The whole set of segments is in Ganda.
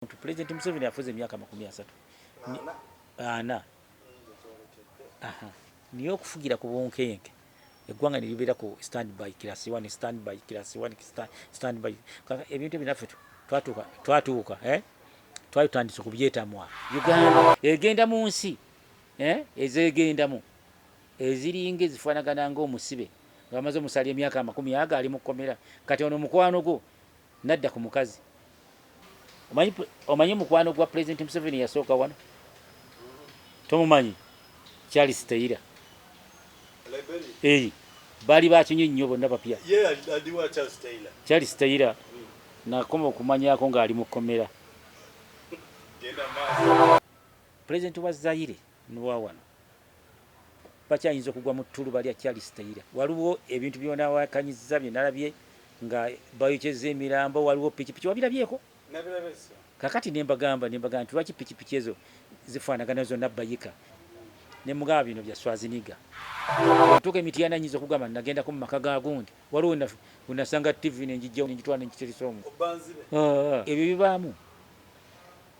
Muntu President Museveni afuze emyaka 34. Aha. Niyo okufugira ku bunkenke. Eggwanga ne libeera ku standby class 1, standby class 1, standby. Ebintu ebyo naffe twatuuka eh? Twali tutandise okubyetamwa. Uganda egenda mu nsi ezegendamu eziringa ezifaanagana ng'omusibe nga bamaze omusala emyaka 20 ago ali mu kkomera. Kati ono mukwano gwo nadda ku mukazi. Omanyi mukwano gwa President Museveni yasooka wano? Tomumanyi? Charles Taylor. Baali bakinywi nnyo bonna bapya. Charles Taylor nakoma okumanyako ng'ali mu kkomera. President wa Zaire n'owa wano bakyayinza okugwa mu ttuluba lya Charles Taylor. Waliwo ebintu by'onawakanyiza bye nalabye nga bayokyezza emirambo, waliwo pikipiki, wabirabyeko? Kakati ne mbagamba nti lwaki pikipiki ezo zifaanagana zonna bayika? Ne mugamba bino bya Schwarzenegger. Ntuuka Emityana nnyinza okugamba nagendako mu maka ga gundi, waliwo we nasanga TV ne ngijjawo ne ngitwala ne ngiteresa omwo. Ebyo bibaamu.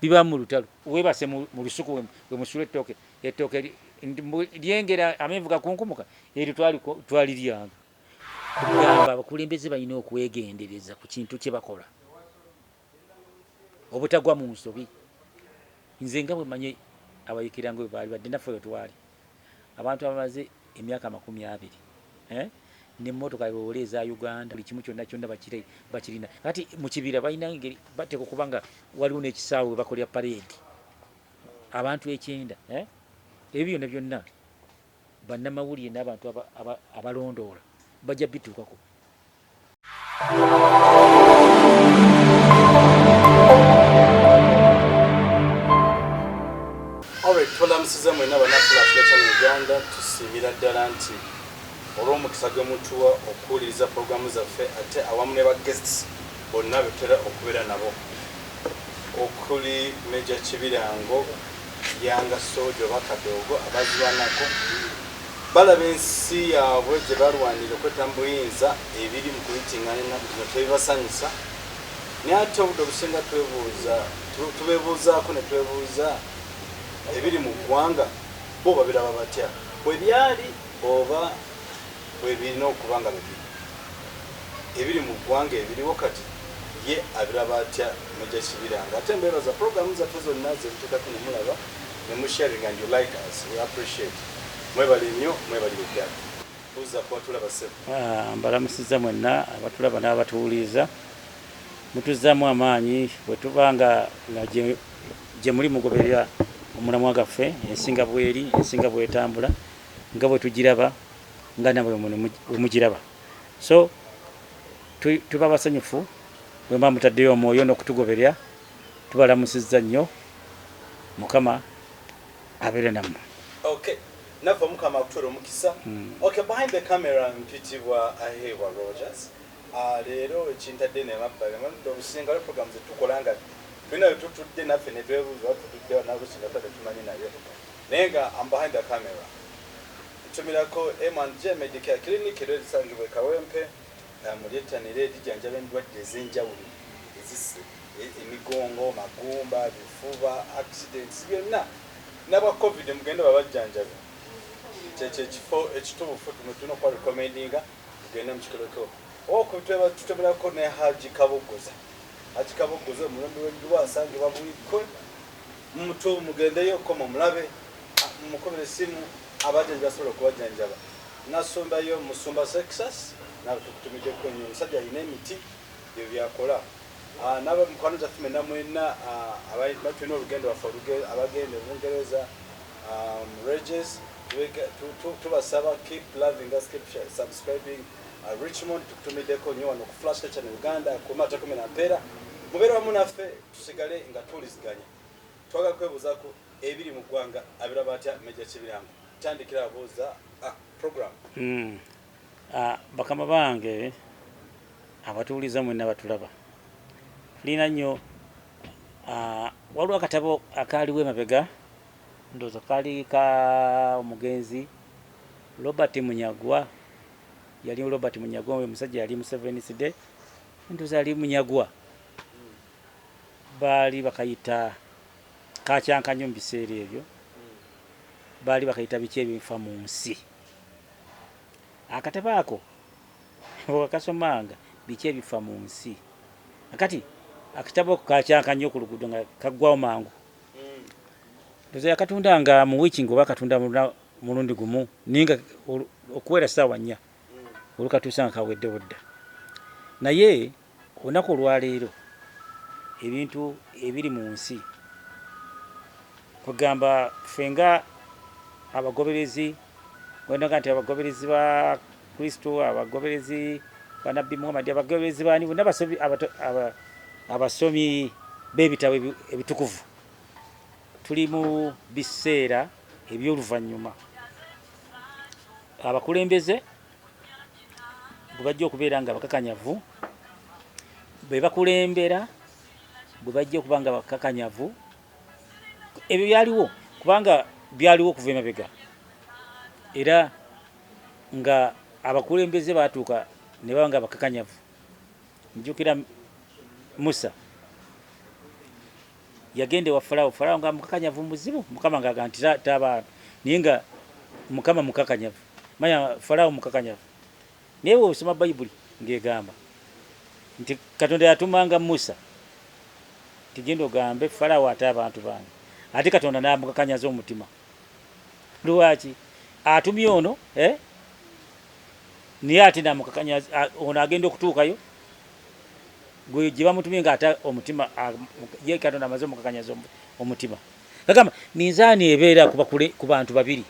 Bibaamu mu lutalo. Weebase mu lusuku we musula ettooke, ettooke lyengera amenvu gakunkumuka, eryo twaliryanga. Kugamba abakulembeze balina okwegendereza ku kintu kye bakola, obutagwa mu nsobi. Nze nga bwe mmanyi abayikirango bwe baali badde naffe bwe twali abantu abamaze emyaka 20 n'emmotoka loole eza Uganda, buli kimu kyonna kyonna bakirina. Kati mu kibira balina engeri bateekwa okuba nga waliwo n'ekisaawe we bakolera parade abantu 90. Ebyo byonna byonna bannamawulire n'abantu abalondoola bajja bituukako. Alright, tubalamusiza mwenna bannaffe Channel Uganda, tusiimira ddala nti olw'omukisa gwe mutuwa okuwuliriza pulogulaamu zaffe ate awamu ne ba guests bonna betutera okubeera nabo, okuli Major Kibirango, Yanga Soja oba Kadoogo, abazirwanako balaba ensi yaabwe gye balwanira okwetta mu buyinza, ebiri mu kuyitingana ennaku zino tebibasanyusa. Naye ate obudde obusinga tubeebuuzaako ne twebuuza ebiri mu ggwanga bo babiraba batya, bwe byali oba bwe birina okuba nga bwe biri. Ebiri mu ggwanga ebiriwo kati ye abiraba atya Major Kibiranga? Ate mbeebaza pulogulaamu zaffe zonna ze muteekako ne mulaba ne musharing and you like us, we appreciate. Mwebale nnyo, mwebalire ddala. Buuza ku batulaba ssebo. Mbalamusizza mwenna abatulaba n'abatuwuliriza. Mutuzzaamu amaanyi bwe tuba nga gye muli mugoberera omulamwa gaffe, ensi nga bweri, ensi nga bwetambula, nga bwe tugiraba, nga namwe bwe mugiraba. So tuba basanyufu bwe muba mutaddeyo omwoyo n'okutugoberera. Tubalamusizza nnyo, Mukama abeere nammwe. Okay, naffe Omukama akutuule omukisa. Okay, behind the camera mpitibwa Aheebwa Rogers. Leero ekintadde nemabbali obusinga waliwo program zetukola nga tulina we tutudde naffe ne twebuuza oba tutudde wa, n'oluusi nga tuba tetumanyi nayo, naye nga am behind the camera. Ntumirako M&J Medicare Clinic era erisangibwa e Kawempe, mulyettanire, lijjanjaba endwadde ez'enjawulo, emigongo, magumba, bifuba, accidents, byonna n'abwa COVID mugende babajjanjabe. Kyekyo ekifo ekituufu tulina okuba recommendinga, mugende mukikoleko. Tutemerako ne Haji Kabogoza. Haji Kabogoza omulombi w'edduwa asangibwa Buikwe mutu, mugendeyo ko mumulabe, mumukubire essimu, abajjanjabi basobola okubajjanjaba. Nasumbayo Musumba Sexas, nawe tukutumiddeko nnyo, omusajja alina emiti ebyo byakola. N'aba mukwano gyaffe mwenna mwenna, tulina olugendo lwaffe abagenda e Bungereza, Regis, tubasaba keep loving us, keep subscribing. Richmond tukutumiddeko nnyo wano ku Flash Channel Uganda, ku mata 10 na mpeera. Mubeere wamu naffe tusigale nga tuwuliziganya. Twagala kwebuuzaako ebiri mu ggwanga abiraba atya Major Kibirango. Tandikira abuuza program. Bakama bange abatuwuliza mwenna batulaba, tulina nnyo. Waliwo akatabo akaaliwo emabega, ndowooza kaali ka omugenzi Robert Munyagwa. Yali Robert Munyagwa, oyo omusajja yali Museveni side, ndowooza yali Munyagwa. Baali bakayita kakyankanyo mu biseera ebyo, baali bakayita biki ebifa mu nsi. Akatabo ako bwekasomanga, biki ebifa mu nsi. Akati akatabo ako kakyankanyo ku luguudo nga kaggwawo mangu. Ndoza yakatundanga mu wiiki nga oba akatunda mulundi gumu, naye nga okuwera ssaawa 4 olukatuusa nga kaweddewo dda. Naye olunaku olwaleero ebintu ebiri mu nsi, kwegamba ffe nga abagoberezi, wenaga nti abagoberezi ba Kristo, abagoberezi ba Nabbi Muhammad, abagoberezi baani bonna, abasomi b'ebitabo ebitukuvu, tuli mu biseera eby'oluvannyuma. Abakulembeze bwe bajja okubeera nga bakakanyavu, bwe bakulembera bwe bajja okuba nga bakakanyavu, ebyo byaliwo kubanga byaliwo okuva emabega, era nga abakulembeze batuuka ne baba nga bakakanyavu. Njukira Musa yagenda ewa Falawo, Falawo nga mukakanyavu muzibu, Mukama ng'agamba nti taba, naye nga Mukama mukakanyavu, manya Falawo mukakanyavu. Naye bw'osoma Bayibuli ng'egamba nti Katonda yatumanga Musa nti genda ogambe Falawo ate abantu bange, ate Katonda n'amukakanyaza omutima. Lwaki atumye ono Naye ate n'amukakanyaza ono agenda okutuukayo gwe gye bamutumye nga ate omutima ye Katonda amaze omukakanyaza omutima. Kagamba minzaani ebeera ku bantu babiri,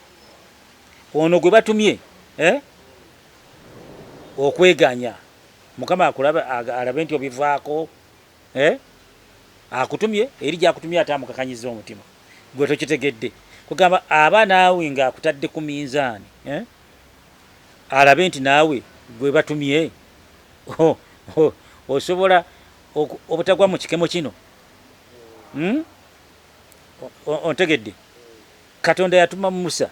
ono gwe batumye okweganya Mukama akulabe, alabe nti obivaako, akutumye eri gy'akutumye ate amukakanyiza omutima, gwe tokitegedde. Kugamba aba naawe ng'akutadde ku minzaani, alabe nti naawe gwe batumye osobola obutagwa mu kikemo kino. Ontegedde? Katonda yatuma Musa,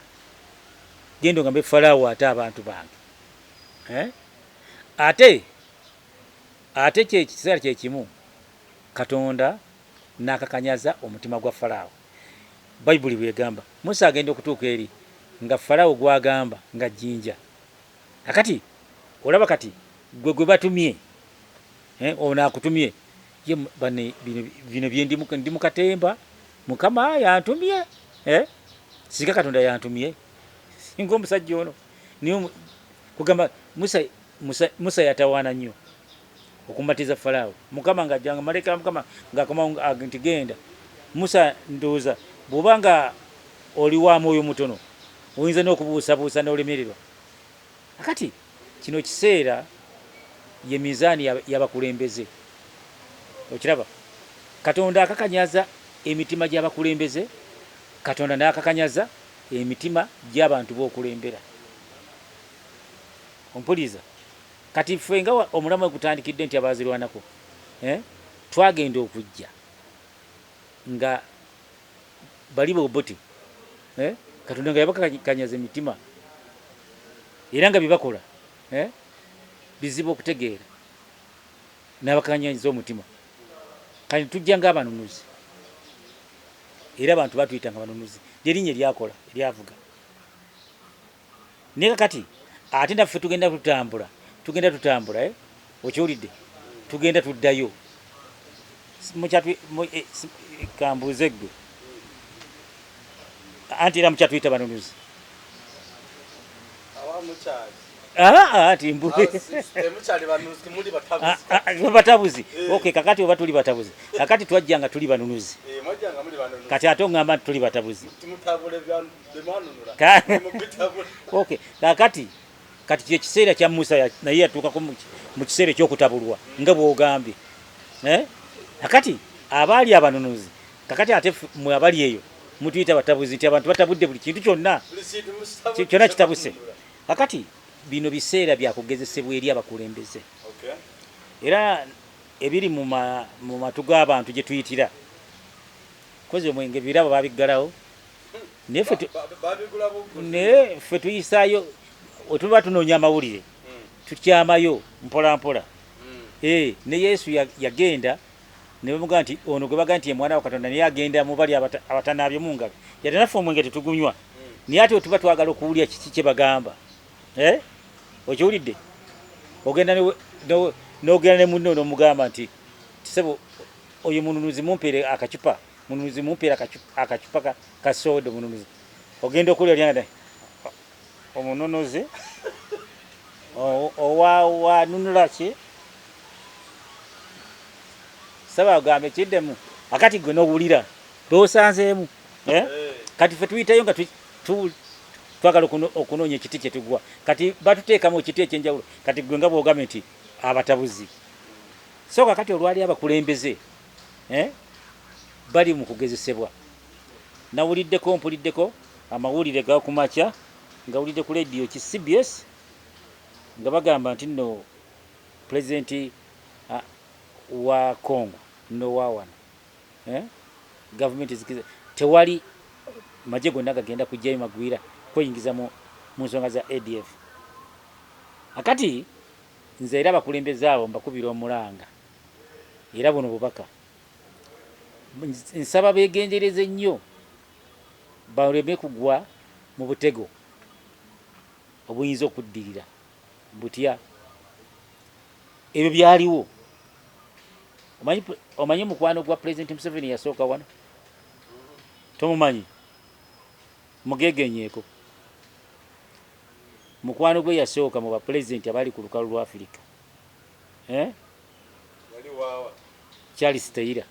genda ogambe Falaawo ate abantu bange. Ate kyekiseera kyekimu Katonda n'akakanyaza omutima gwa Falaawo. Bayibuli bwegamba Musa agenda okutuuka eri nga Falaawo gwagamba nga jjinja. Akati olaba kati gwe gwe batumye, ono akutumye ye bane, bino bye ndi mu katemba, Mukama yantumye, singa Katonda yantumye singa omusajja ono. Naye kugamba Musa yatawaana nnyo okumatiza Falaawo. Mukama ng'ajja nga malayika wa Mukama ng'akomawo nti genda. Musa ndowooza bw'oba nga oli wa mwoyo mutono oyinza n'okubuusabuusa n'olemererwa. Akati kino kiseera ye mizaani y'abakulembeze. Okiraba? Katonda akakanyaza emitima gy'abakulembeze, Katonda n'akakanyaza emitima gy'abantu b'okulembera. Ompuliriza? Kati ffe nga omulamwa gutandikidde nti abaazirwanako, twagenda okujja nga bali bobote, Katonda nga yabakakanyaza emitima, era nga byebakola bizibu okutegeera, n'abakakanyaza omutima. Kati tujja nga abanunuzi, era abantu batuyita nga banunuzi, lyerinnya eryakola eryavuga. Naye kakati ate naffe tugenda tutambula, tugenda tutambula, Okiwulidde? Tugenda tuddayo. Kambuuze ggwe, anti era mukyatuyita banunuzi? Ati batabuzi. Okay, kakati oba tuli batabuzi, kakati twajja nga tuli banunuzi, kati ate oŋŋamba nti tuli batabuzi. Okay, kakati kati kyekiseera kya Musa, naye yatuukako mu kiseera ekyokutabulwa nga bw'ogambye. Kakati abaali abanunuzi, kakati ate mwe abali eyo mutuyita batabuzi, nti abantu batabudde buli kintu kyonna, kyonna kitabuse. Kakati bino biseera byakugezesebwa eri abakulembeze, era ebiri mu matu g'abantu gye tuyitira kozi omwenge birabo babiggalawo, naye ffe tuyisaayo. Wetuba tunoonya amawulire tukyamayo mpola mpola. Ne Yesu yagenda Ne bamugamba nti ono gwe bagamba nti ye mwana wa Katonda, naye agenda mu bali abatanaabye mu ngalo, yadde naffe omwenge tetugunywa, naye ate tuba twagala okuwulira kiki kye bagamba. Eh? Okiwulidde? Ogenda n'ogenda ne munno n'omugamba nti, ssebo, oyo mununuzi, mumpeere akacupa, mununuzi, mumpeere akacupa ka soda, mununuzi. Ogenda okulya lyanga omununuzi owa wanunula ki? Saba agambe kiddemu. Akati gwe n'owulira beosanzeemu, eh? Kati ffe tuyitayo nga twagala okunoonya ekiti kye tugwa. Kati batuteekamu ekiti ekyenjawulo. Kati gwe nga bw'ogambye nti abatabuzi, so kakati olwali abakulembeze, eh, bali mu kugezesebwa. Nawuliddeko, mpuliddeko amawulire gakumakya, nga wulidde ku lediyo ki CBS nga bagamba nti nno pulezidenti wa Congo nowa wano, eh? Gavumenti zikiza tewali magye gonna gagenda kujjayo magwira kweyingiza mu nsonga za ADF. Akati nze era abakulembeze abo mbakubira omulanga, era buno bubaka, nsaba begendereze nnyo baleme kugwa mu butego obuyinza okuddirira butya. Ebyo byaliwo. Omanyi mukwano gwa Pulezidenti Museveni yasooka wano? Tomumanyi? Mugegenyeeko. Mukwano gwe yasooka mu bapulezidenti abali ku lukalu lwa Afirika, eh? Charles Taylor.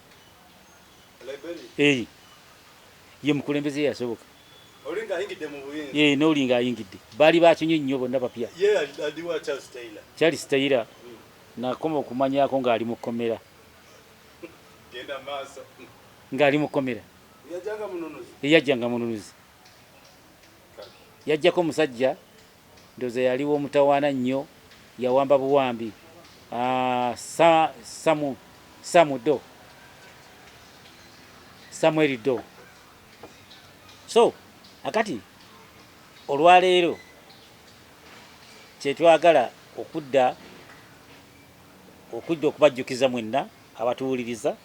Eyi ye mukulembeze yasoboka noli nga ayingidde, baali bakinywi nnyo, bonna bapya. Charles Taylor nakoma okumanyako ng'ali mu kkomera, ng'ali mu kkomera. Yajjanga mununuzi, yajjako omusajja, ndowooza yaliwo omutawaana nnyo, yawamba buwambi, Samu Doe, Samuel Doe. So akati olwaleero kyetwagala okudda okubajjukiza mwenna abatuwuliriza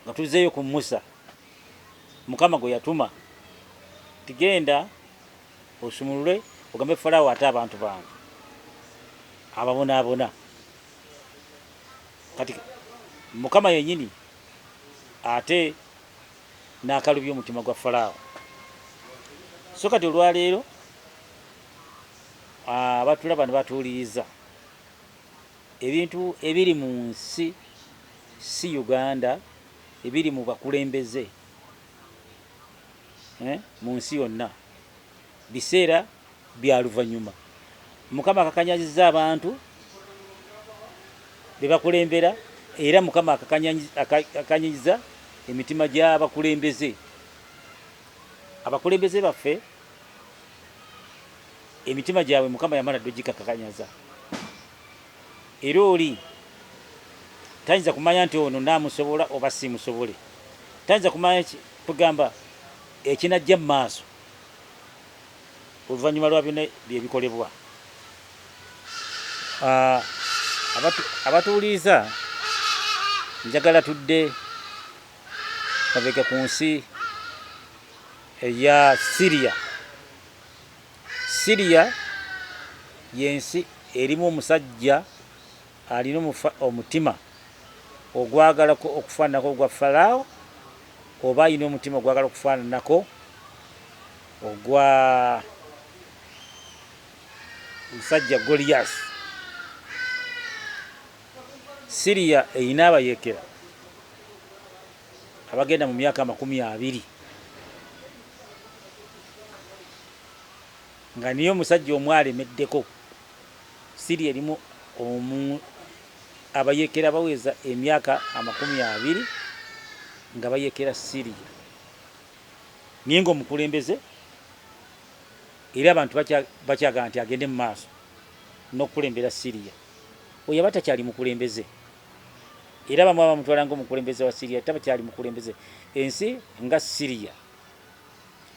nga tuzeeyo ku Musa, Mukama gwe yatuma tigenda osumulule ogambe Falaawo ate abantu bange ababonaabona. Kati Mukama yennyini ate n'akalubya omutima gwa Falaawo. So kati olwaleero abatulaba ne batuwuliriza, ebintu ebiri mu nsi, si Uganda, ebiri mu bakulembeze, eh, mu nsi yonna, biseera bya luvannyuma. Mukama akakanyaziza abantu be bakulembera, era Mukama akakanyiza emitima gy'abakulembeze. Abakulembeze baffe emitima gyabwe Mukama yamala dda ogikakakanyaza, era oli tayinza kumanya nti ono naamusobola oba simusobole. Tayinza kumanya kugamba ekinajja mu maaso oluvannyuma lwa byonna byebikolebwa. Abatuwuliriza, njagala tudde mabega ku nsi eya Syria. Syria y'ensi erimu omusajja alina omutima ogwagala okufaananako ogwa Falaawo, oba alina omutima ogwagala okufaananako ogwa musajja Goliath. Syria erina abayeekera abagenda mu myaka 20, nga niye omusajja omu alemeddeko. Syria erimu abayeekera baweza emyaka 20 nga bayeekera Syria, naye nga omukulembeze era abantu bakyagala nti agende mu maaso n'okukulembera Syria. Oyo aba takyali mukulembeze, era bamu abamutwala nga omukulembeze wa Syria, tabakyali mukulembeze. Ensi nga Syria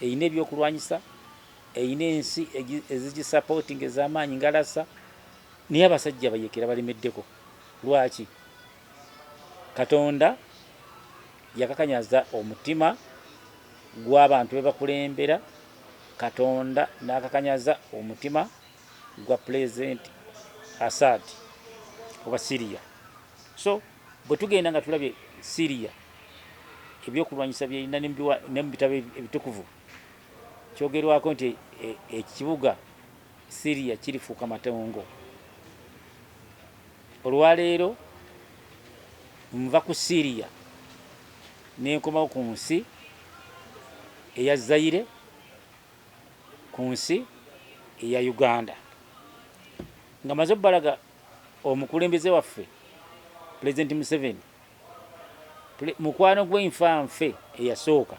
erina ebyokulwanyisa, erina ensi ezigisupporting ez'amaanyi nga Russia, naye abasajja bayeekera balemeddeko. Lwaki? Katonda yakakanyaza omutima gw'abantu be bakulembera. Katonda n'akakanyaza omutima gwa Pulezidenti Assad oba Syria. So bwe tugenda nga tulabye Syria ebyokulwanyisa byerina ne mu bitabo ebitukuvu kyogerwako nti ekibuga Syria kirifuuka matongo. Olwaleero nva ku Syria nenkomawo ku nsi eya Zaire, ku nsi eya Uganda, nga maze obbalaga omukulembeze waffe Pulezidenti Museveni. Mukwano gw'enfanfe eyasooka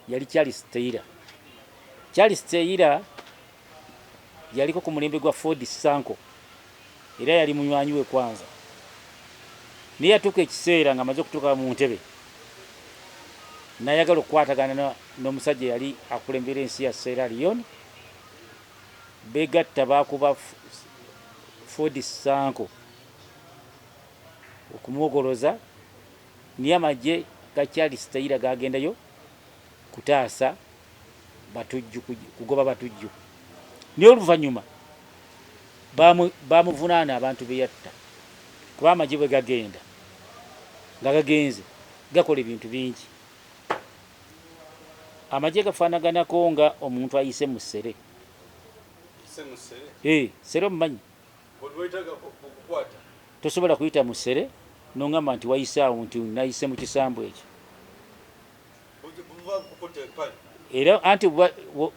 yali Charles Taylor. Charles Taylor yaliko ku mulembe gwa Ford Sanko era yali munywanyi we kwanza, naye yatuuka ekiseera nga amaze okutuuka mu ntebe n'ayagala okukwatagana n'omusajja eyali akulembera ensi ya Sierra Leone. Begatta bakuba Ford Sanko okumwogoloza, naye amagye ga Charles Taylor gagendayo kutaasa batujju, kugoba batujju, naye oluvannyuma bamuvunaana abantu beyatta, kuba amagye bwe gagenda nga gagenze gakola ebintu bingi. Amagye gafaanaganako nga omuntu ayise mu ssere. Sere omumanyi? Tosobola kuyita mu ssere nongamba nti wayise awo nti nayise mu kisambu ekyo. Era anti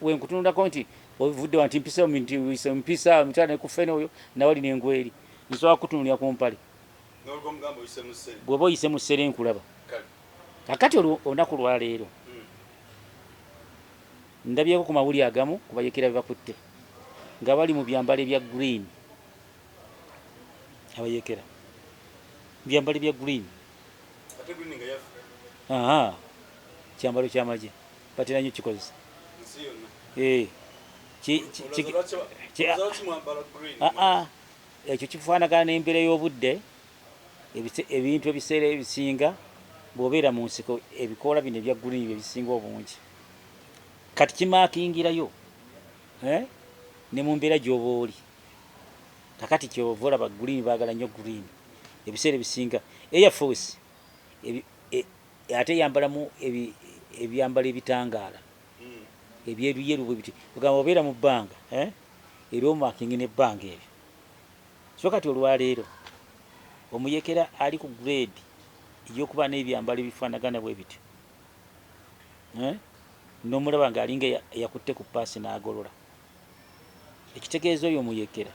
wenkutunulako nti ovudde wa nti mpisa nti mpisa mutala ne kufene oyo nawali nengweri nsobola kukutunulira ku mpale bw'oba oyise mu ssere nkulaba. Kakati olunaku lwaleero ndabyeko ku mawulire agamu ku bayekera be bakutte nga bali mu byambalo ebya green, abayekera byambalo ebya green, kyambalo kyamagye batera nnyo kikozesa. Ekyo kifaanagana n'embeera y'obudde. Ebintu ebiseera ebisinga bw'obeera mu nsiko ebikoola bino ebya green bye bisinga obungi, kati kimaakingirayo ne mu mbeera gy'oba oli. Kakati kyova olaba green, baagala nnyo green ebiseera ebisinga. Air Force ate eyambalamu ebyambalo ebitangaala ebyeruyeru bwe biti, ogamba obeera mu bbanga era omaakingi n'ebbanga eryo. So kati olwaleero omuyekera ali ku grade ey'okuba n'ebyambalo ebifaanagana bwe bityo, n'omulaba ng'alinga eyakutte ku paasi n'agolola, ekitegeeza oyo omuyekera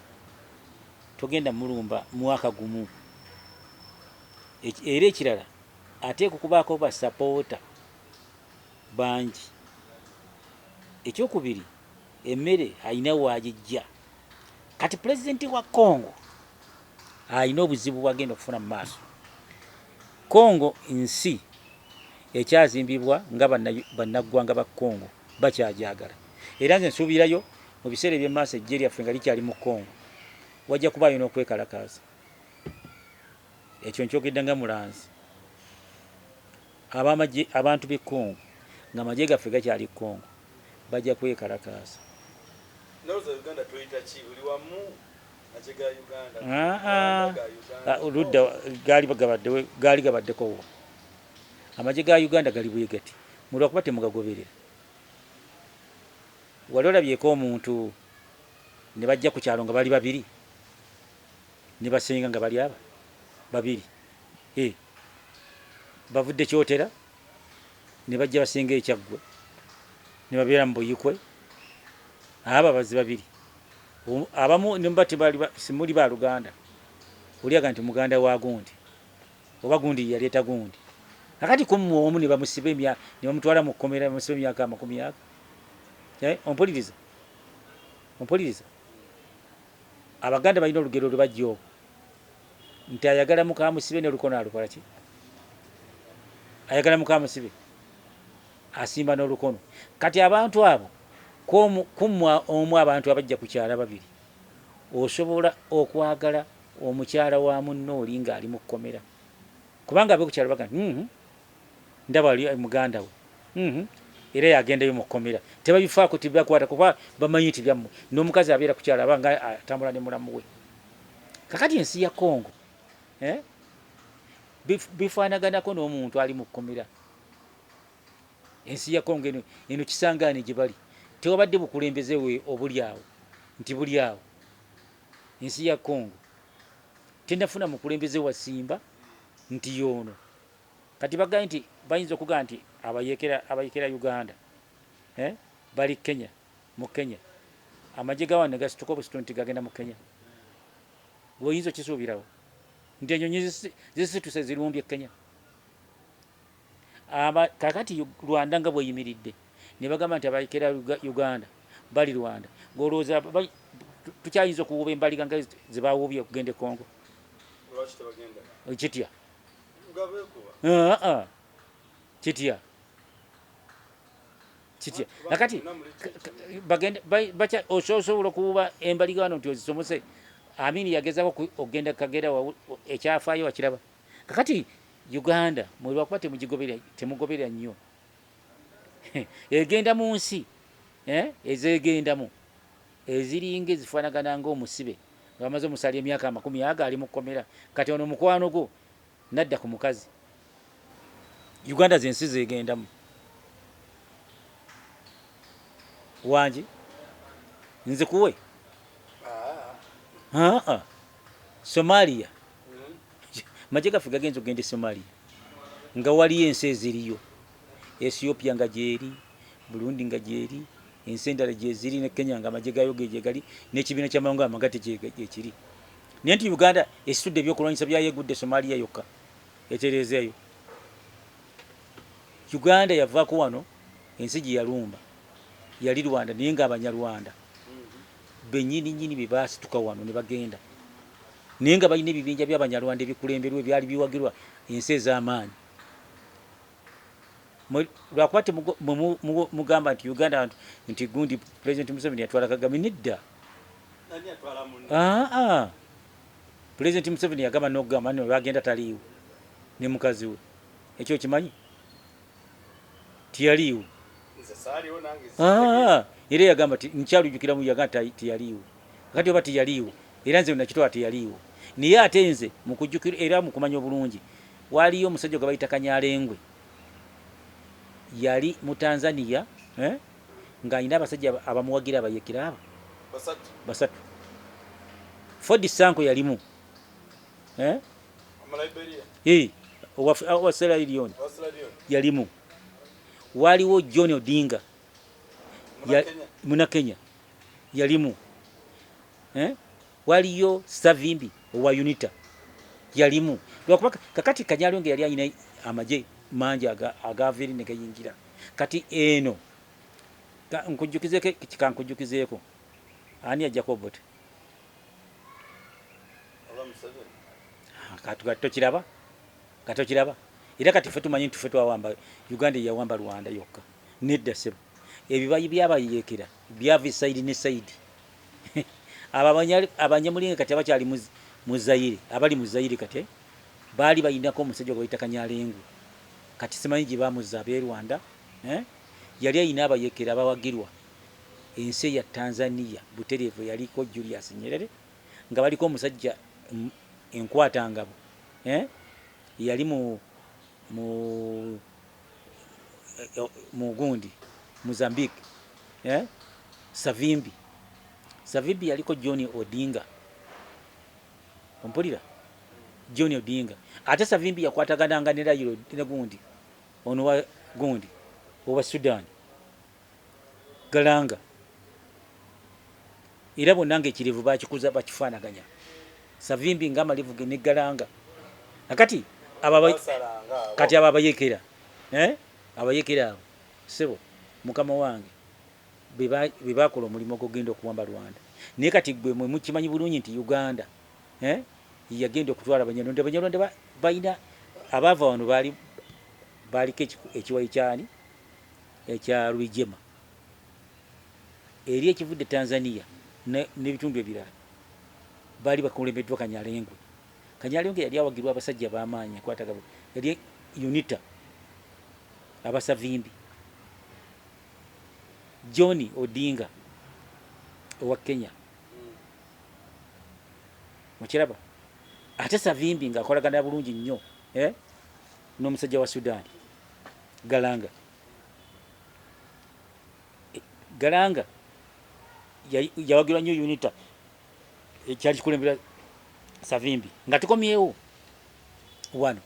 togenda mulumba mwaka gumu. Era ekirala ateekwa okubaako basapoota bangi. Ekyokubiri, emmere alina waagijja. Kati pulezidenti wa Congo alina obuzibu bwagenda okufuna mu maaso. Congo nsi ekyazimbibwa nga bannaggwanga ba Congo bakyagyagala, era nze nsuubirayo mu biseera eby'emaaso eggye lyaffe nga likyali mu Congo wajja kubaayo n'okwekalakaasa. Ekyo nkyogedde nga mulanzi. Abamagye, abantu b'e Congo nga amagye gaffe gakyali Congo bajja kwekalakaasa. Ludda gaali gabaddeko wo amagye ga Uganda gali bwe gati mulwakuba temugagoberera. Wali olabyeko omuntu ne bajja ku kyalo nga bali babiri ne basenga nga bali aba babiri, bavudde Kyotera ne bajja basenga Ekyaggwe ne babeera mu Buyikwe, abo abazi babiri abamu ne simuli ba Luganda, oliaga nti muganda wa gundi oba gundi yaleeta gundi. Akati kummwe omu ne bamusiba ne bamutwala mu kkomera, bamusiba emyaka 20 aga. Ompuliriza? Ompuliriza? Abaganda balina olugero lwe bajja okwo nti ayagala mukamusibe n'olukono alukola ki? Ayagala mukamusibe asimba n'olukono. Kati abantu abo kummwe omu, abantu abajja ku kyala babiri, osobola okwagala omukyala wa munno oli ng'ali mu kkomera? Kubanga ab'oku kyalo bagamba, ndaba ali muganda we, era yagendayo mu kkomera. Tebabifaako, tebibakwata kuba bamanyi nti byammwe. N'omukazi abeera ku kyalo aba nga atambula ne mulamu we. Kakati ensi ya Congo, eh? Bifaanaganako n'omuntu ali mu kkomera. Ensi ya Congo eno Kisangaane gye bali, tewabadde bukulembeze we obuli awo nti buli awo. Ensi ya Congo tenafuna mukulembeze wa simba nti yoono. Kati bagambye nti bayinza okugamba nti abayekera Uganda, eh? Bali Kenya, mu Kenya amagye ga wano ne gasituka obusitu nti gagenda mu Kenya. Gweoyinza okisuubirawo nti enyonyi zisituse zirumbye Kenya? Kakati Rwanda nga bweyimiridde ne bagamba nti abayekera Uganda bali Rwanda, ng'olowooza tukyayinza okuwuuba embaliga nga zebawuubye okugenda e Congo? Lwaki tebagenda? Kitya? Nga beekuba. Aa, kitya, kitya? Nakati Mwena muli bagenda osobola okuwuba embaliga wano nti ozisomose. Amini yagezaako okugenda Kagera, ekyafaayo wakiraba. Kakati Uganda mwe lwakuba temugigoberera, temugoberera nnyo. Egenda mu nsi, eh, ezegendamu eziringa ezifaanagana ng'omusibe nga bamaze omusala emyaka 20 ago ali mu kkomera. Kati ono mukwano gwo nadda ku mukazi. Uganda zensi zegendamu wangi nze kuwe. Ah. Aa, Somalia, magye gaffe gagenza okugenda e Somalia nga waliyo ensi eziriyo, Ethiopia nga gyeri, Burundi nga gyeri, ensi endala gyeziri, ne Kenya nga amagye gayo gyegali, n'ekibiina ky'amawanga amagatte gyekiri. Naye nti Uganda esitudde ebyokulwanyisa byayo egudde Somalia yokka etereezeeyo. Uganda yavaako wano, ensi gye yalumba yali Rwanda, naye nga Abanyarwanda bennyini nnyini be baasituka wano ne bagenda, naye nga balina ebibinja by'Abanyarwanda ebikulemberwa ebyali biwagirwa ensi ez'amaanyi. Lwakuba mugamba nti Uganda nti gundi President Museveni yatwala Kagame. Nedda. Nani yatwala munne? Aa, President Museveni yagamba n'okugamba no bagenda taliiwo ne mukazi we. Ekyo okimanyi tiyaliiwo? Nze saaliwo nange. Aa, era yagamba ti nkyalujjukiramu, yagamba tiyaliiwo. Kati oba tiyaliiwo, era nze nakitwala tiyaliiwo. Naye ate nze mukujjukira era mukumanya obulungi, waliyo omusajja gwe bayita Kanyalengwe, yali mu Tanzania, eh? Ng'alina abasajja abamuwagira abayekera abo. Basatu. Basatu. Ford Sanko yalimu, eh? Omuliberia. Eh, owa Sierra Leone. Owa Sierra Leone. Yalimu. Waliwo John Odinga. Munakenya. Munakenya yalimu, eh? Waliyo Savimbi owa UNITA yalimu. Lwakuba kakati Kanyalwenge yali alina amagye mangi agava eri ne gayingira. Kati eno nkujjukizeeko, kankujjukizeeko ani yajjako Obote? Oba Museveni. Kati kati tokiraba, kati tokiraba. Era kati ffe tumanyi nti ffe twawamba Uganda, yawamba Rwanda yokka. Nedda ssebo, ebibayi byabayeekera byava e side ne side. Abo Abanyamulinga kati abakyali mu Zaire, abali mu Zaire kati baali balinako omusajja gwe bayita Kanyalengu. Kati simanyi gye bamuzza ab'e Rwanda, eh? Yali alina abayekera abawagirwa ensi eya Tanzania butereevu, yaliko Julius Nyerere nga baliko omusajja enkwatangabo, eh? Yali mu gundi Mozambique, eh? Savimbi. Savimbi yaliko John Odinga, ompulira? John Odinga. Ate Savimbi yakwatagananga ne Raila ne gundi ono wa gundi owa Sudan, Garang. Era bonna nga ekirevu bakikuza bakifaanaganya, Savimbi nga amalevu ge ne Garang. Akati aba Basalanga abo. Kati abo abayekera, eh? Abayekera abo sebo mukama wange be bakola omulimu ogugenda okuwamba Rwanda. Naye kati gwe mwe mukimanyi bulungi nti Uganda, eh? Yagenda okutwala Abanyarwanda. Abanyarwanda balina abaava wano, baali baliko ekiwayi kyani ekya Rwigyema eri ekivudde Tanzania n'ebitundu ebirala, baali bakulembeddwa Kanyalengwe. Kanyalengwe yali awagirwa abasajja b'amaanyi akwatagabo. Yali UNITA abasavimbi. John Odinga owa Kenya. Mukiraba? Ate Savimbi ng'akolagana bulungi nnyo eh, n'omusajja wa Sudan Galanga. Galanga yawagirwa nnyo UNITA ekyali kikulembera Savimbi nga tukomyewo wano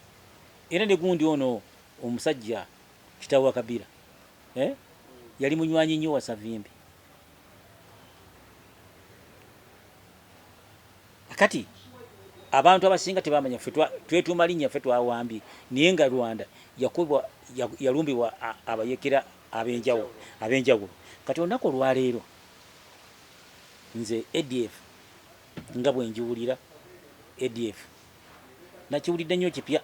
era ne gundi ono omusajja kitaawe wa Kabila eh? Yali munywanyi nnyo wa Savimbi. Kati abantu abasinga tebamanya ffe twetuuma linnya ffe twawambye, naye nga Rwanda yakubwa yalumbibwa abayekera ab'enjawulo ab'enjawulo. Kati olunaku olwaleero nze ADF nga bwe njiwulira ADF nakiwulidde nnyo kipya,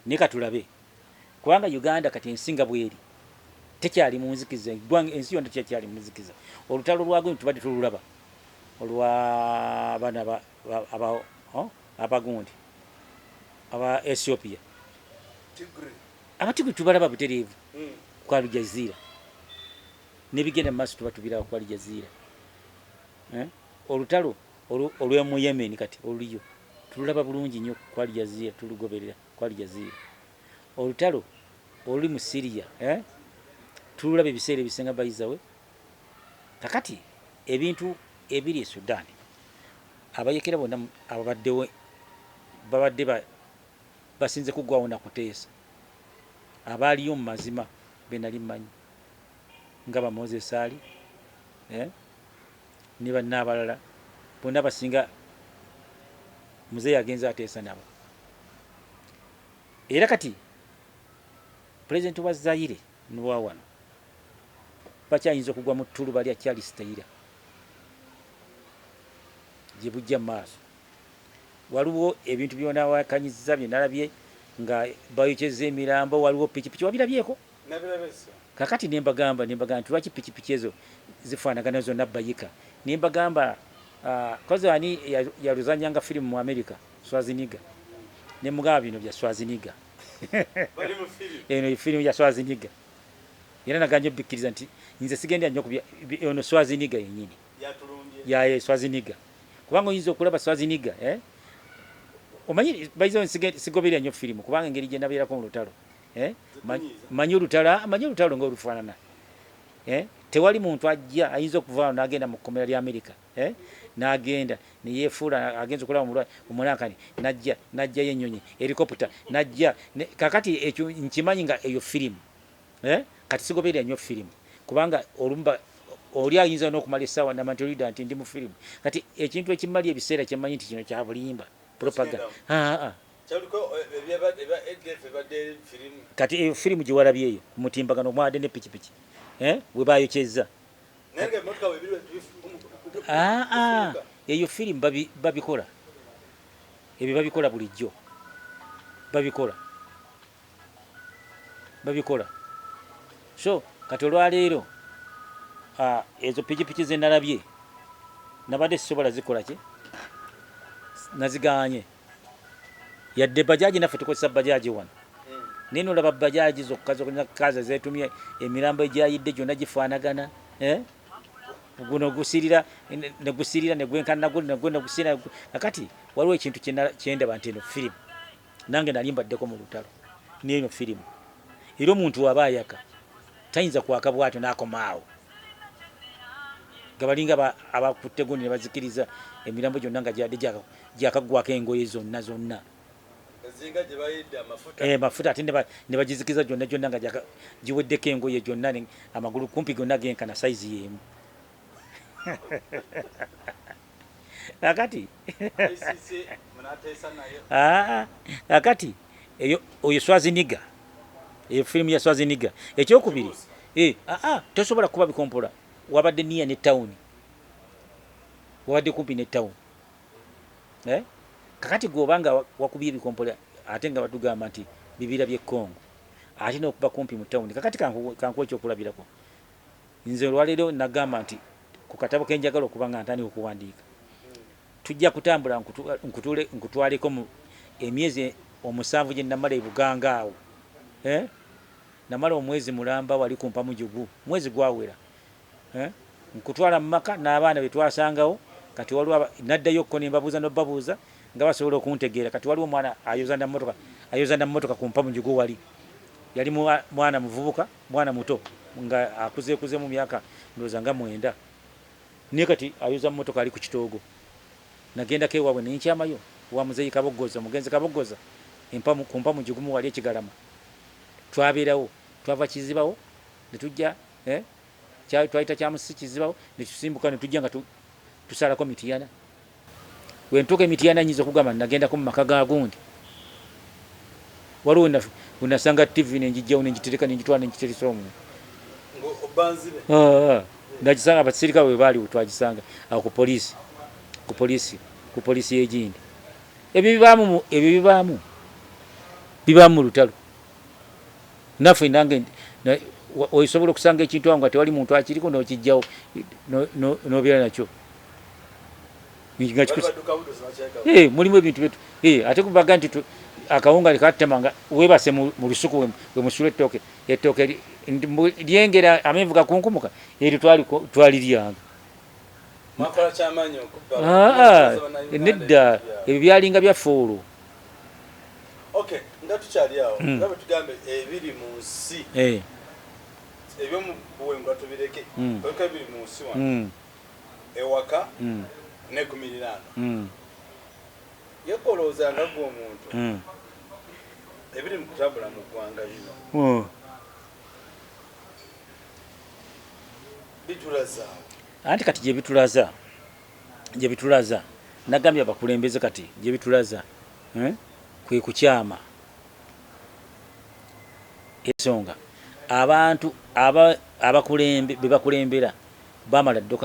naye katulabe kubanga Uganda kati ensi nga bweri tekyali mu nzikiza, eggwanga ensi yonna tekyali mu nzikiza. Olutalo lwagwe tubadde tululaba olwa bana abagundi aba Ethiopia Abatigre tubalaba butereevu ku Al Jazeera n'ebigenda mu maaso tuba tubiraba ku Al Jazeera. Eh? Olutalo olw'omu Yemen kati oluliyo tululaba bulungi nnyo ku Al Jazeera, tulugoberera ku Al Jazeera. Olutalo oluli mu Syria eh? Tululaba ebiseera ebisinga bayizawe. Kakati ebintu ebiri e Sudan abayekera bonna ababaddewo babadde basinze kuggwawo na kuteesa. Abaaliyo mu mazima be nali mmanyi nga ba Moses Ali eh, ne banne abalala bonna basinga muzeeyi agenze ateesa nabo. Era kati pulezidenti wa Zaire n'owa wano bakyayinza okugwa mu ttuluba lya Charles Taylor gye bujja mu maaso. Waliwo ebintu byonawakanyizza bye nalabye nga bayokyezza emirambo, waliwo pikipiki wabirabyeko? Kakati ne mbagamba nti lwaki pikipiki ezo zifaanagana zonna bayika? Ne mbagamba kozi ani yaluzannyanga firimu mu Amerika? Schwarzenegger. Ne mugamba bino bya Schwarzenegger. Eno firimu ya Schwarzenegger. Era naganye obikkiriza nti nze sigenda nnyo kubya ono Schwarzenegger yennyini. Ya Schwarzenegger. Kubanga oyinza okulaba Schwarzenegger eh? Omanyi baizo sigoberera nnyo firimu kubanga engeri gye nabeerako mu lutalo. Eh? Manyi olutalo, manyi olutalo nga olufaanana. Eh? Tewali muntu ajja ayinza okuva wano n'agenda mu kkomera lya Amerika. Eh? N'agenda ne yeefuula agenza okulaba omulankani n'ajja n'ajjayo ennyonyi helikopta n'ajja kakati ekyo nkimanyi nga eyo firimu. Eh? Kati sigoberera nnyo firimu kubanga olumu oli ayinza n'okumala essaawa namba nti olidda nti ndi mu firimu. Kati ekintu ekimali ebiseera kye mmanyi nti kino kya bulimba propaganda. Kati eyo firimu gye walabye eyo ku mutimbagano omwabadde ne pikipiki eh, we baayokyezza. Eyo firimu babikola ebyo babikola bulijjo babikola babikola. So kati olwaleero ezo pikipiki ze nalabye nabadde sisobola zikola ki nazigaanye. Yadde bajaji naffe tukozesa bajaji wano naye nolaba bajaji zokka zokka zetumye emirambo egyayidde gyonna gifaanagana eh? Guno gusirira ne gusirira ne gwenkana guli ne gwena gusirira. Kakati waliwo ekintu kyendaba nti eno firimu nange nali mbaddeko mu lutalo n'eno firimu era omuntu aba ayaka tayinza kwaka bwatyo n'akoma awo nga balinga abakutte gundi ne bazikiriza emirambo gyonna nga gyadde gyakaggwako engoye zonna zonna mafuta ate ne bagizikiza gyonna gyonna nga giweddeko engoye gyonna amagulu kumpi gyonna genkana sayizi y'emu. Kakati kakati eyo oyo Schwarzenegger, eyo firimu ya Schwarzenegger. Ekyokubiri tosobola kuba bikompola wabadde niya ne town, wabadde kumpi ne town eh? Kakati gwe obanga wakubye ebikompola ate nga batugamba nti bibira by'e Congo ate n'okuba kumpi mu town. Kakati kankuwa ekyokulabirako, nze olwaleero nagamba nti ku katabo ke njagala okuba nga ntandika okuwandiika tujja kutambula nkutwaleko mu emyezi omusanvu gye namala e Buganga awo, eh? Namala omwezi mulamba wali ku Mpamujugu, mwezi gwawera, eh? Nkutwala mu maka n'abaana be twasangawo. Kati waliwo naddayo ko ne mbabuuza n'obabuuza nga basobola okuntegeera. Kati waliwo omwana ayoza na mmotoka, ayoza na mmotoka ku Mpamujugu wali, yali mwana muvubuka, mwana muto nga akuzeekuze mu myaka ndowooza nga 9, naye kati ayoza mmotoka ali ku kitoogo. Nagendako ewaabwe nenkyamayo wa muzeeyi Kaboggoza, omugenzi Kaboggoza, ku Mpamujugu wali ekigalama. Twabeerawo, twava Kizibawo ne tujja, twayita Kyamusi Kizibawo ne tusimbuka ne tujja nga tusalako Mityana. Bwe ntuuka e Mityana nnyinza okugamba nagendako mu maka ga gundi, waliwo we nasanga TV ne ngijjawo ne ngitereka ne ngitwala ne ngiteresa omwo. Nagisanga abasirikale bwe baaliwo, twagisanga awo ku poliisi, ku poliisi, ku poliisi y'egindi. Ebyo bibaamu, ebyo bibaamu, bibaamu mu lutalo. Naffe nange osobola okusanga ekintu awo nga tewali muntu akiriko n'okijjawo n'obeera nakyo. Mulimu ebintu byetu, ate kubaga nti akawunga tekatema nga weebase mu lusuku we musula ettooke, ettooke lyengera amenvu gakunkumuka, eryo twaliryanga. Nedda, ebyo byalinga byaffe olwo. Okay, nga tukyali awo, nga bwe tugambe ebiri mu nsi, ebyomu buwengwa tubireke, oleka ebiri mu nsi wano ewaka ne ku miriraano. Yekolooza nga gwe omuntu, ebiri mu kutambula mu ggwanga lino bitulazaawo? Anti kati gye bitulaza, gye bitulaza, nagambye abakulembeze kati gye bitulaza kwe kukyama. Ensonga abantu abakulembe be bakulembera bamala dda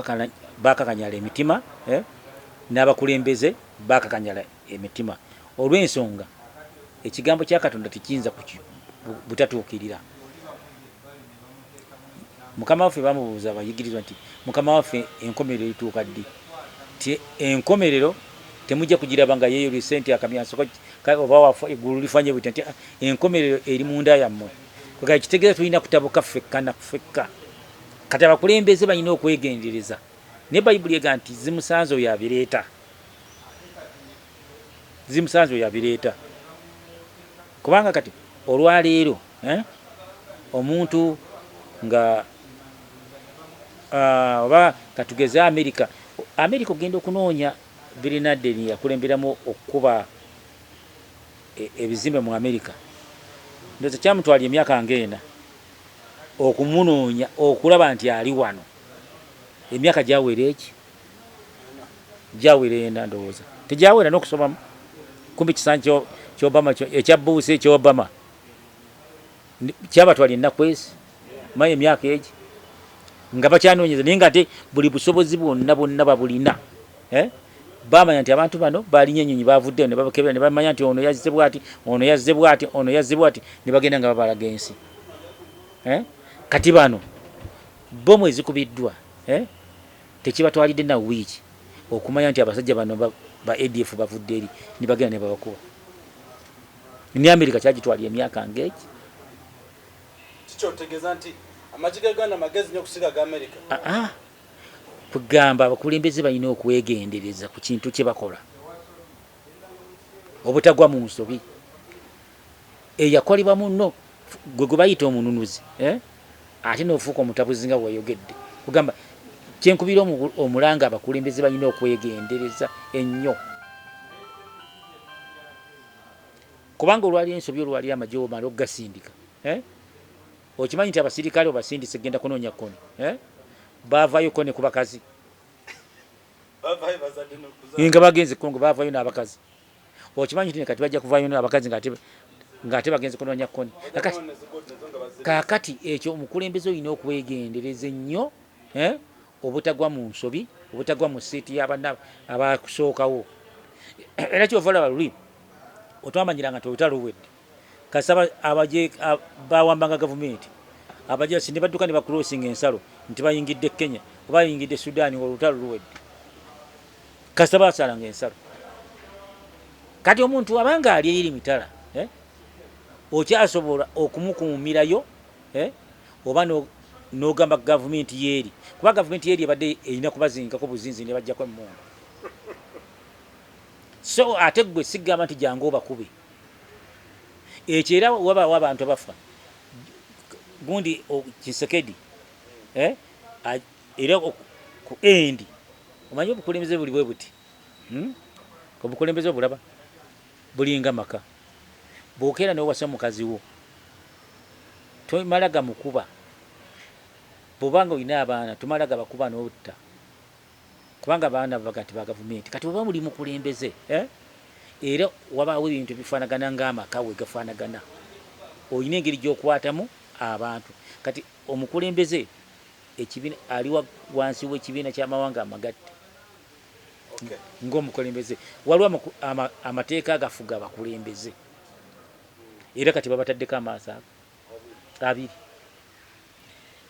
bakakanyala emitima, n'abakulembeze bakakanyala emitima olw'ensonga ekigambo kya Katonda tekiyinza butatuukirira. Mukama waffe bamubuuza abayigirizwa nti Mukama waffe enkomerero erituuka ddi? Nti enkomerero temujja kugiraba nga yeeyolese nti akamyanso oba wafa eggulu lifanye bwiti, nti enkomerero eri munda yammwe. Kwegamba kitegeeza tulina kutabuka ffekka na ffekka. Kati abakulembeze balina okwegendereza, naye Bayibuli egamba nti zimusanze oyo abireeta, zimusanze oyo abireeta. Kubanga kati olwaleero omuntu nga oba katugeze Amerika, Amerika ogenda okunoonya Bin Laden yakulemberamu okukuba ebizimbe mu Amerika, ndowooza kyamutwalira emyaka ng'ena okumunoonya okulaba nti ali wano. Emyaka gyawera eki gyawera ena, ndowooza tegyawera n'okusomamu kumbi kisanyi kya Obama ekya Bush ekya Obama kyabatwala ennaku ezi manya emyaka egi nga bakyanoonyeza, naye nga ate buli busobozi bwonna bwonna babulina. Bamanya nti abantu bano balinye ennyonyi bavuddeyo ne babakebera ne bamanya nti ono yazze bwati, ono yazze bwati, ono yazze bwati, ne bagenda nga babalaga ensi. Kati bano bomu ezikubiddwa, tekibatwalidde na wiiki okumanya nti abasajja bano ba ADF bavudde eri, ne bagenda ne babakuba. Ne Amerika kyagitwalira emyaka ng'egi. Kikyotegeeza nti amagye ga Uganda magezi nnyo okusinga ga Amerika? Kugamba abakulembeze balina okwegendereza ku kintu kye bakola, obutagwa mu nsobi eyakolebwa munno gwe gwe bayita omununuzi, ate n'ofuuka omutabuzi nga bweyogedde. Kugamba kyenkubira omulanga, abakulembeze balina okwegendereza ennyo, kubanga olwali ensobi olwali amagye omala okugasindika, okimanyi nti abasirikale obasindise genda kunoonya Kony, baavayo Kony ku bakazi nga bagenze Kongo, baavayo n'abakazi. Okimanyi nti kati bajja kuvaayo n'abakazi ng'ate bagenze kunoonya Kony. Kaakati ekyo omukulembeze olina okwegendereza ennyo, obutagwa mu nsobi, obutagwa mu siiti y'abanna abakusookawo. Era kyova olaba luli otwamanyiranga nti olutalo luwedde, kasaba abaje bawambanga gavumenti, abajasi ne badduka ne bakulosinga ensalo nti bayingidde Kenya oba bayingidde Sudan, olutalo luwedde, kasita basalanga ensalo. Kati omuntu abanga ali eri mitala, Okyasobola okumukuumirayo, oba n'ogamba gavumenti yeeri, kuba gavumenti yeeri ebadde erina kubazingako buzinzi ne bajjako emmundu. So ate gwe sigamba nti jangu obakube. Ekyo era wabaawo abantu abafa gundi Tshisekedi, era ku endi omanyi obukulembeze buli bwe buti, Obukulembeze obulaba bulinga maka. Bw'okeera n'owasa mukazi wo, tomala gamukuba. Bw'obanga olina abaana, tomala gabakuba n'otta, kubanga abaana babaga nti ba gavumenti. Kati oba muli mukulembeze, era wabaawo ebintu ebifaanagana ng'amaka we gafaanagana, olina engeri gy'okwatamu abantu. Kati omukulembeze ekibiina ali wansi w'ekibiina ky'amawanga amagatte ng'omukulembeze, waliwo amateeka agafuga abakulembeze, era kati babataddeko amaaso ago abiri.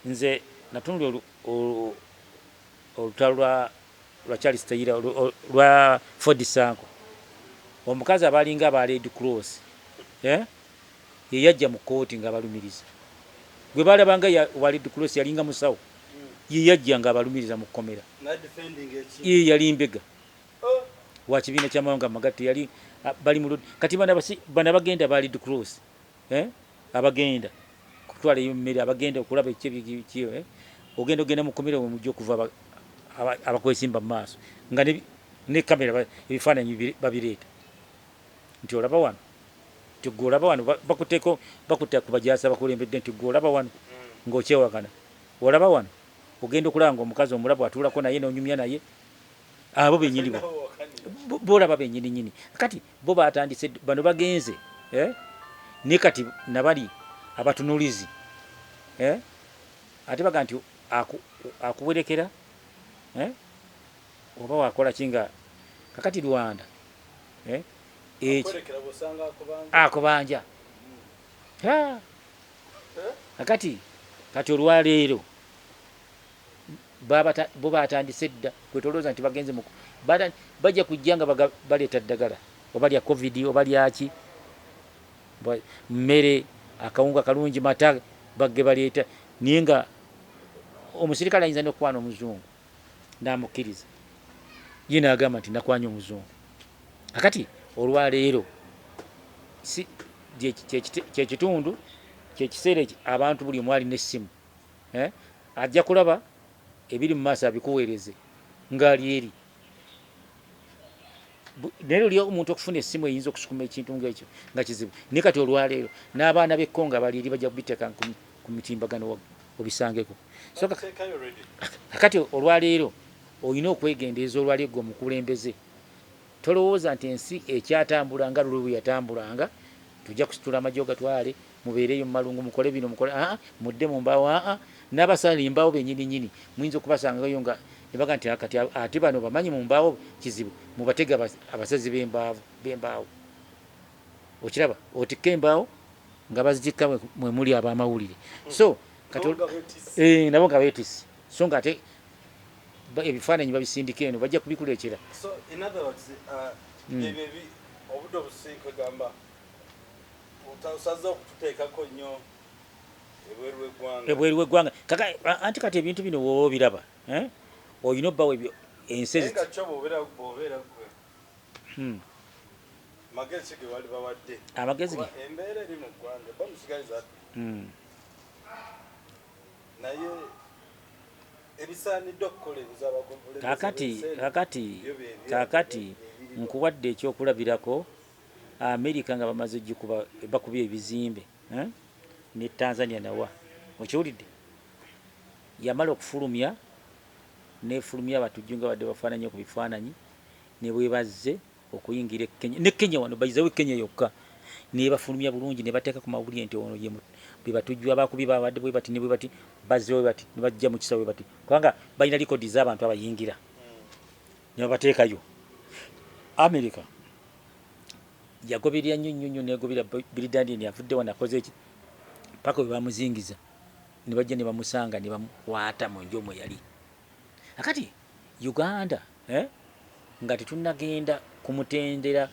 Nze natunula olutalo lwa Charles Taylor, lwa Ford Sanko, omukazi abalinga aba Red Cross, ye yajja mu kooti ng'abalumiriza. Gwe balabanga wa Red Cross yalinga musawo, ye yajja ng'abalumiriza mu kkomera. Ye yali mbega wa kibiina ky'amawanga amagatte, yali bali mu. Kati bano abagenda ba Red Cross, abagenda kutwala emmere, abagenda okulaba ekyo, ogenda ogenda mu kkomera we mujja okuva abakwesimba mu maaso nga ne kamera, ebifaananyi babireeta nti olaba wano, nti gwe olaba wano, bakuteeko bakuta ku bajaasi abakulembedde nti gwe olaba wano ng'okyewakana, olaba wano ogenda okulaba nga omukazi omulaba atuulako naye n'onyumya naye, abo bennyini bolaba bennyini nyini. Kati bo batandise, bano bagenze, ne kati nabali abatunulizi, ate baga nti akuwerekera, oba wakola ki nga kakati Rwanda, akubanja kakati. Kati olwaleero bo batandise dda. Kwetolooza nti bagenze, bajja kujja nga baleeta ddagala oba lya COVID oba lyaki, mmere, akawunga kalungi, mata bagge baleeta. Naye nga omusirikale ayinza n'okukwana omuzungu n'amukkiriza, ye n'agamba nti nakwanya omuzungu. Kakati olwaleero si kyekitundu kyekiseera abantu buli omu alina essimu, ajja kulaba ebiri mu maaso abikuweereze ng'ali eri. Naye luli omuntu okufuna essimu eyinza okusukuma ekintu ng'ekyo nga kizibu. Naye kati olwaleero n'abaana b'ekko nga bali eri bajja kubiteeka ku mitimbagano obisangeko. So kakati olwaleero olina okwegendereza. Olwaleero gwe omukulembeze, tolowooza nti ensi ekyatambula nga luli bwe yatambulanga. Tujja kusitula amagye ogatwale mubeereyo mu malungu, mukole bino, mukole aa mudde mu mbaawo. Aa n'abasala embaawo bennyini nyini muyinza okubasangayo nga ne baga nti kati ate bano bamanyi mu mbaawo kizibu, mubatege abasazi b'embaawo. Okiraba otikka embaawo nga bazitikka mwe muli ab'amawulire. So kati nabo nga beetisse, so nga ate ebifaananyi babisindika eno, bajja kubikuleetera. So in other words, obudde obusinga gamba osaze okututeekako nnyo ebweru w'eggwanga. Ebweru w'eggwanga. Kaka anti kati ebintu bino woba obiraba, olina obbawo ebyo ensi Naye nga kyo bw'obeera gwe, magezi ki ge wali bawadde? Amagezi Kuba embeera eri mu ggwanga ba musigaliza, naye ebisaanidde okukola ebizabakulembeze Kakati kakati nkuwadde ekyokulabirako Amerika nga bamaze gikuba, bakubye ebizimbe, eh? Ne Tanzania nawa okiwulidde yamala okufulumya nefulumya abatujju nga badde bafaananye ku bifaananyi ne bwe bazze okuyingira e Kenya, ne Kenya wano bayizewo e Kenya yokka nebafulumya bulungi ne bateeka ku mawulire nti ono ye be batujju abakubye babadde bwe bati ne bwe bati, bazze bwe bati ne bajja mu kisa bwe bati, kubanga balina likodi z'abantu abayingira ne babateekayo. America yagoberera nnyo nnyo nnyo, negobera Bin Laden avudde wano akoze eki paka we bamuzingiza ne bajja ne bamusanga ne bamukwata mu nju omwe yali. Akati Uganda, nga tetunnagenda ku mutendera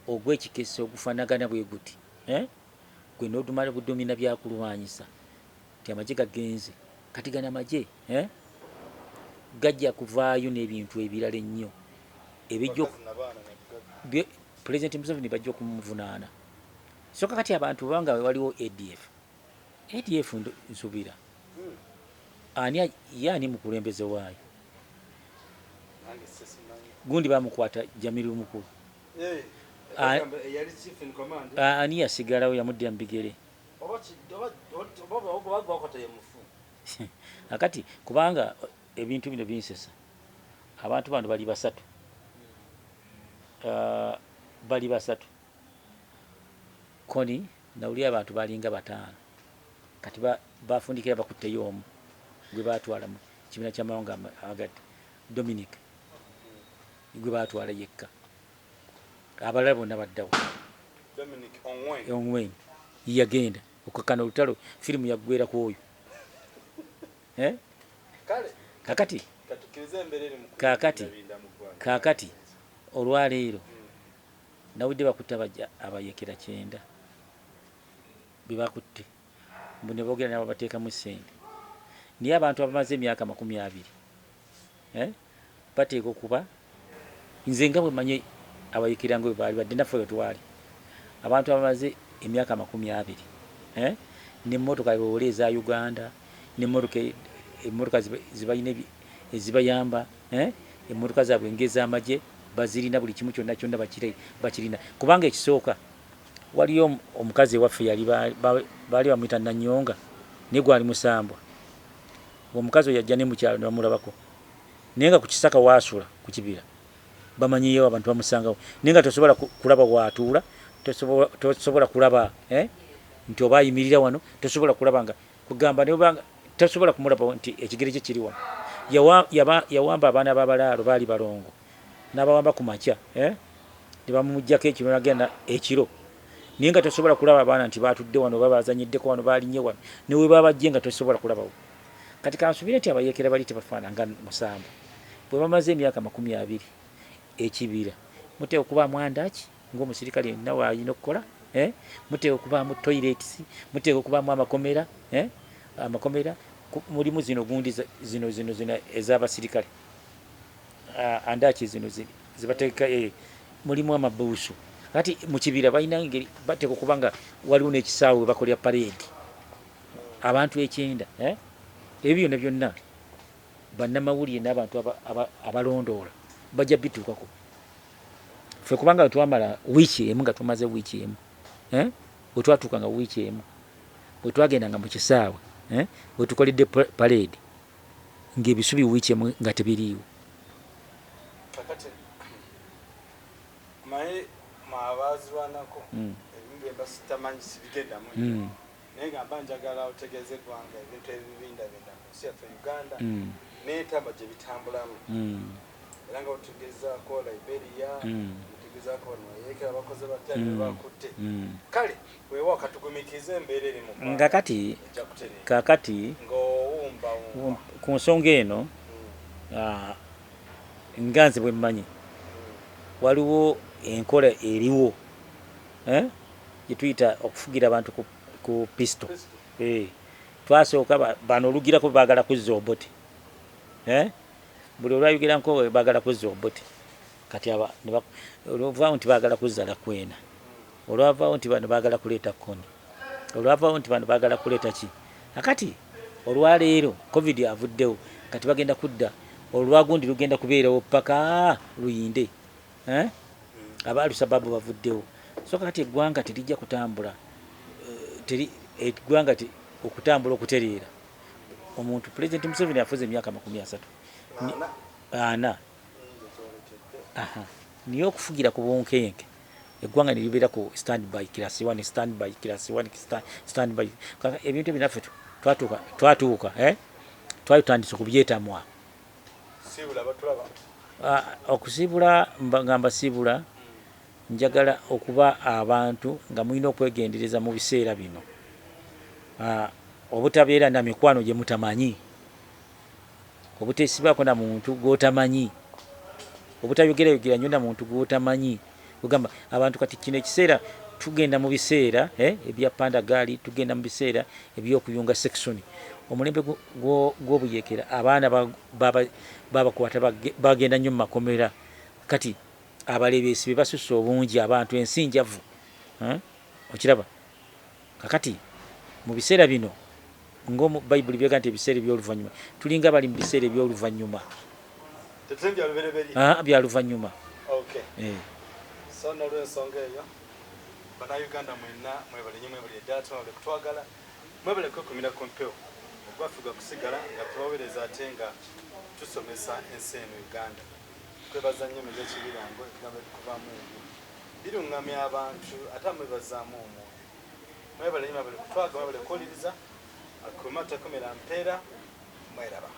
ogw'ekikesi ogufaanagana bwe guti, eh? Gwe n'odumala budumina byakulwanyisa nti amagye gagenze. Kati gano amagye eh, gajja kuvaayo n'ebintu ebirala ennyo ebijja Bakazi na baana na bugagga. Pulezidenti Museveni bajja okumuvunaana. So kakati abantu banga waliwo ADF, ADF nsubira ani ye ani mukulembeze waayo? Nange sisimanyi. Gundi bamukwata Jamiru mukulu. Eh, Ah. bagamba eyali chief in command. Ani yasigalawo yamuddira mu bigere? Oba oba gwakwata ye mufu. Akati kubanga ebintu bino binsesa. Abantu bano bali basatu. Bali basatu. Kony nawulira abantu balinga bataano. Kati bafundikira bakutteyo omu gwe baatwala mu kibiina ky'amawanga agadde, Dominic gwe baatwala yekka. Abalala bonna baddawo. Dominic Ongwen. Ongwen yagenda okukakkana olutalo, firimu yaggwera ku oyo. Eh? Kale Kakati katukkirize embeera eri mu Kaakati. kubindabinda mu ggwanga. Kaakati olwaleero nawulidde bakutte abayekera 90 be bakutte, mbu ne boogera nabo bateekamu ssente. Naye abantu abamaze emyaka 20, eh, bateeka okuba nze nga bwe mmanyi abayekera nga bwe baali badde naffe bwe twali abantu abamaze emyaka 20, eh, n'emmotoka bw'ola eza Uganda, n'emmotoka emmotoka zibalina ezibayamba, eh, emmotoka zaabwe ng'ez'amagye bazirina, buli kimu kyonna kyonna bakirina. Kubanga ekisooka waliyo omukazi ewaffe yali baali bamuyita Nanyonga, naye gwali musambwa. Omukazi oyo yajja ne mukyalo ne bamulabako, naye nga ku kisaka waasula ku kibira bamanyiyewo abantu bamusangawo, naye nga tosobola kulaba waatuula, tosobola kulaba, eh, nti oba ayimirira wano, tosobola kulaba nga kugamba ne obanga tosobola kumulaba nti ekigere kye kiri wano. Yawamba abaana b'abalaalo baali balongo n'abawamba ku makya, eh, ne bamuggyako ekiro nagenda ekiro, naye nga tosobola kulaba abaana nti baatudde wano oba bazanyiddeko wano, balinnye wano, ne we babajje nga tosobola kulabawo. Kati kansubire nti abayeekera bali tebafaana nga musambo. Bwe bamaze emyaka 20 ekibira, muteekwa okubaamu andaki ng'omusirikale yenna w'alina okukola, eh? Muteekwa okubaamu toilets, muteekwa okubaamu amakomera, eh? Amakomera mulimu zino gundi zino zino zino ez'abasirikale, andaki zino zibateeka, mulimu amabuusu. Kati mu kibira balina engeri bateekwa okuba nga waliwo n'ekisaawe we bakolera parade, abantu 90, eh? Ebyo byonna byonna bannamawulire n'abantu abalondoola bajja bituukako. Ffe kubanga twamala wiiki emu nga tumaze wiiki emu, eh? Bwe twatuuka nga wiiki emu bwe twagendanga mu kisaawe, eh? Bwe tukoledde parade ng'ebisubi wiiki emu nga tebiriiwo. Kakati manyi mwabaazirwanako ebimu bye mba sitamanyi sibigendamu nnyo. Naye nga mba njagala otegeeze eggwanga ebintu ebibindabinda mu nsi yaffe Uganda n'entamba gye bitambulamu. Era nga otugezaako Liberia, otugezaako bano bayeekera bakoze batya ne bakutte. Kale weewaawo katugumiikirize embeera eri mu ggwanga. Nga kati Ejja kutereera. Kakati Ng'owumbawumba. Ku nsonga eno, nga nze bwe mmanyi, waliwo enkola eriwo, eh, gye tuyita okufugira abantu ku pistol. Pistol. Twasooka bano olugirako baagala kuzza Obote, eh? Buli olwayogera nko baagala kuzza Obote. Kati aba ne olwavaawo nti baagala kuzza Lakwena, olwavaawo nti bano baagala kuleeta Kony, olwavaawo nti bano baagala kuleeta ki. Akati olwaleero COVID avuddewo, kati bagenda kudda olwagundi lugenda kubeerawo paka luyinde, eh? Aba Alusababu bavuddewo. So kati eggwanga terijja kutambula, teri eggwanga okutambula okutereera. Omuntu President Museveni afuze emyaka 30. Ana. Ana. Aha. Niye okufugira ku bunkenke eggwanga ne libeera ku standby class 1, standby class 1, standby. Kaka ebintu ebyo naffe twatuuka, eh? Twali tutandise okubyetamwa. Siibula batulaba. Okusiibula nga mbasiibula, njagala okuba abantu nga mulina okwegendereza mu biseera bino. Obutabeera na mikwano gye mutamanyi, obuteesibaako na muntu gw'otamanyi, obutayogerayogera nnyo na muntu gw'otamanyi. Ogamba abantu kati kino ekiseera Tugenda mu biseera ebya panda gaali, tugenda mu biseera ebyokuyunga section. Omulembe gw'obuyeekera abaana babakwata bagenda nnyo mu makomera. Kati abalebeesi be basusse obungi, abantu ensi njavu. Okiraba? Kakati mu biseera bino ng'omu Bayibuli byega nti ebiseera eby'oluvannyuma, tulinga bali mu biseera eby'oluvannyuma. Tetuli bya lubereberye. Bya luvannyuma. Okay. So n'olwensonga eyo, Bannayuganda mwenna mwebale nnyo, mwebale ddala, mwebale kutwagala, mwebale kwekumira ku mpewo. Ogwaffe gwa kusigala nga tubaweereza ate nga tusomesa ensi eno Uganda. Twebaza nnyo Meja Kibirango, ebigambo ebikuvaamu ebyo biruŋŋamya abantu ate amwebazaamu omwoyo. Mwebale nnyo, mwebale kutwagala, mwebale kuwuliriza. Akuuma takomera mpeera, mweraba.